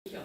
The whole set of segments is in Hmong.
Los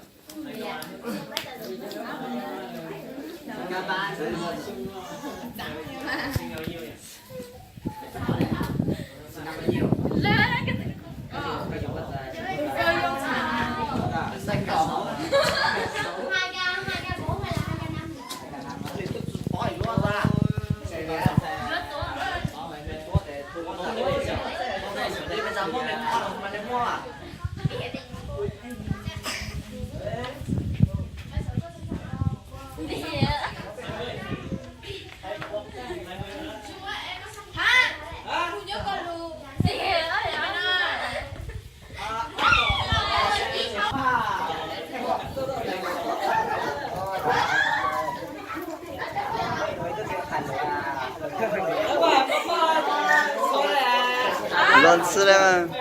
xwb las.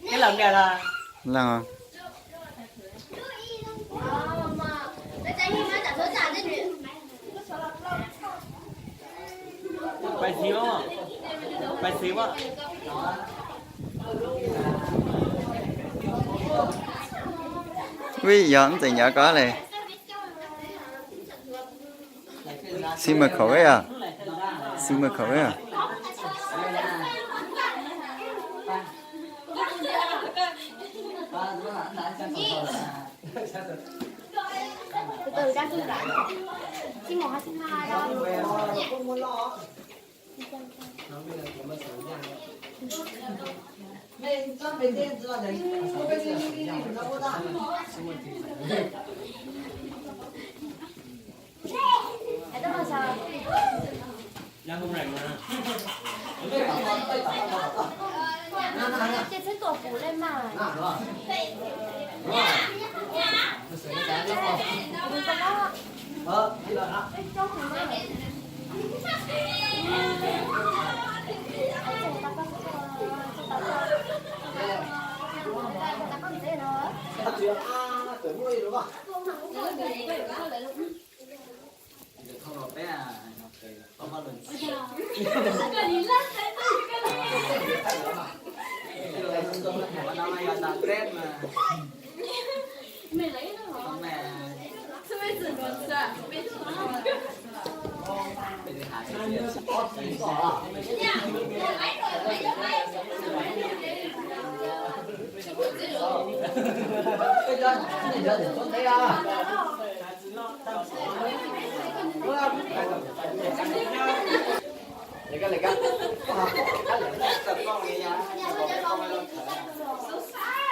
Ib leeg ntiag las. Leej. Pais xis, pais xis as. Ui, yog ntxeem nyob koj li. Xi mws khaum yog, xi mws khaum yog. Từ từ, đang dư lại. Xin một hai, xin hai đó. Ces xwb tuaj kuv li mas.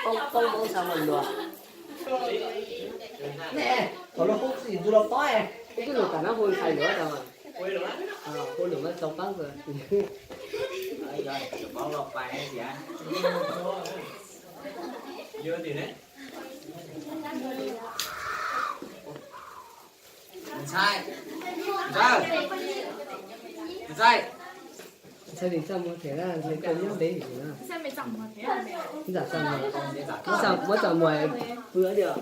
Poob, poob, poob xa mus luag. Kom luag poob xwb tus los poob, ib tug lus tam no hu ntxhais luag tau mas. Hu lus mas tau paab xwb. Ntxhais, ntxhais, ntxhais, ntxhais, ntxhais, ntxhais, ntxhais, ntxhais, ntxhais, ntxhais, ntxhais, ntxhais, ntxhais,